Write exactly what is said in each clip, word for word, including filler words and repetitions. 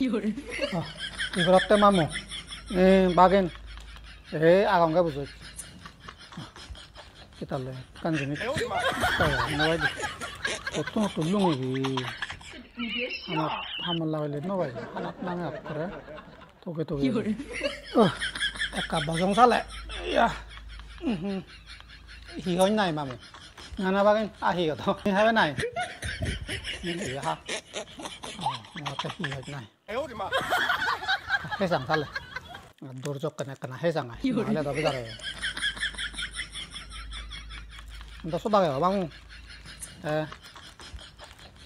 Oh, ibot te mamu. Eh, bagin. Eh, agonge bujot. Kitale, ekkan jinis. Oh, no bai de. Hottun hottun lungi di. Hamot, hamot lagile no bai. Hanat nange akkore. Toge toge. Oh, ekka bojong sale. Ya. Mhm. Hi hoi nai mamu? Nana bagin, a hi godo? Hi habe nai? Hi ha? Oh, no te hi hoi nai? Hejang sale. Dur jokken ekkana hejang ai. Nahole do bidare. Do soda ge bang. Eh.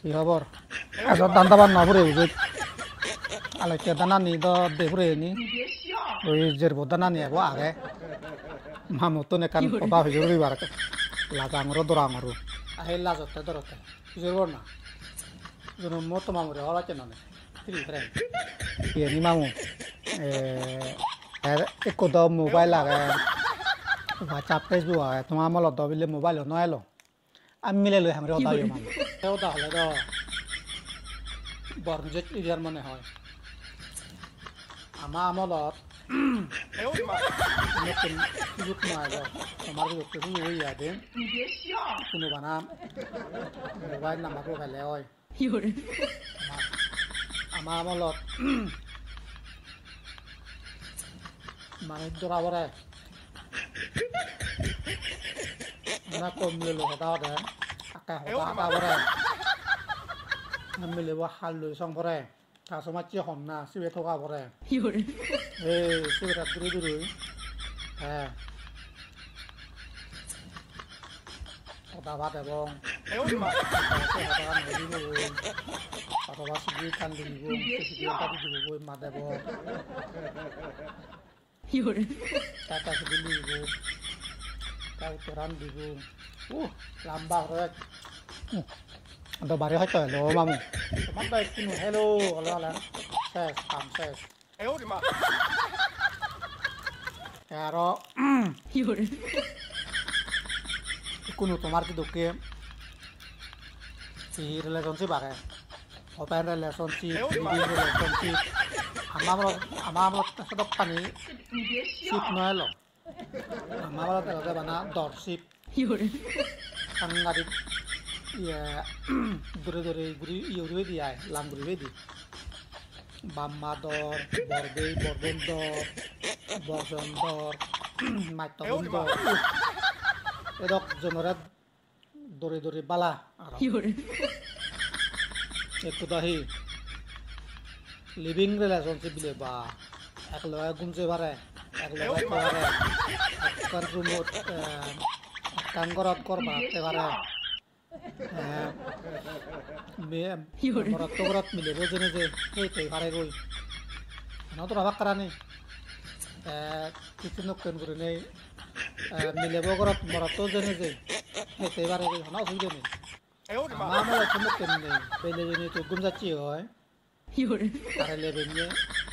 Hi hobor? Ejo dan daban no pure ujut. Alokke danani do de pure ni. Oi jerbo danani ebo age. Mamuttun ekkan hoda hujur dibar. Lajangor dorangor. Ahe lajotte dorotte. Hujur bor na. Jonom mo toma mure hola chenone. Three friend. Iyeni mamu. Eh, er ekko do mobile age. WhatsApp, Facebook age. Toma amolot do bile mobile no elo. Ami mile loi hangre hoda hoyom ami. Te hoda hole do bor jot idiar mone hoi. Ama amolot notun sujuk no elo. Tomar sujuk to sujuk oi ade. Kuno bana mobile number ko gele oi. Ama amolot manuj dora pore. Ana kom lelo hoda hode. Akke hoda hoda pore. Milebo halloi song pore. Ta somajje honna sibe toga pore. Ei, sibe ta duri duri. He. Hoda bad ebong. Hoda bad ebong. Hoda bad ebong. Hoda bad ebong. Tata sidi libo. Ta uttoran dibo. Uh, lamba horek. Uh, do bari hoito helo mamu. Tomar do ekkunu hello holo holo. Ses, kam ses. Te aro ekkunu tomar ki dokke hi relationship age? Open relationship, living relationship. Ama amolot, ama amolot sedokkani ship no elo. Ama amolot elo de bana dor ship. Sangadik iye dure dure guri iye guri di ai, lam guri di. Bamma dor, borbei, borben dor, borjon dor, mattogun dor. Edok jonore dori dori bala aro. Ekku do hi living relationship bile ba ek loge gum jei pare, ek loge thei pare, ekkan roomot, eh, ekkan gorot gor banatte pare. Eh, me-, morotto gorot milebo jene je hei tei paregoi. Ano tora bakkarani. Eh, hissu nokken gurinei, eh, milebo gorot morotto jene je hei tei paregoi. Hono osubide nei. Ama amolot hissu nokken nei. Bele jene to gum jacche oi. Are leben ye,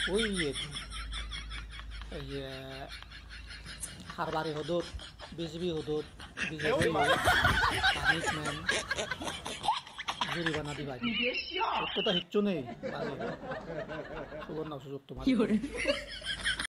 ui ye, ye, Harbari hodot, B J P hodot, B J P hodot, punishment, juribana dibai. Ekko ta hissu nei, bale. Suborno sujog tomar.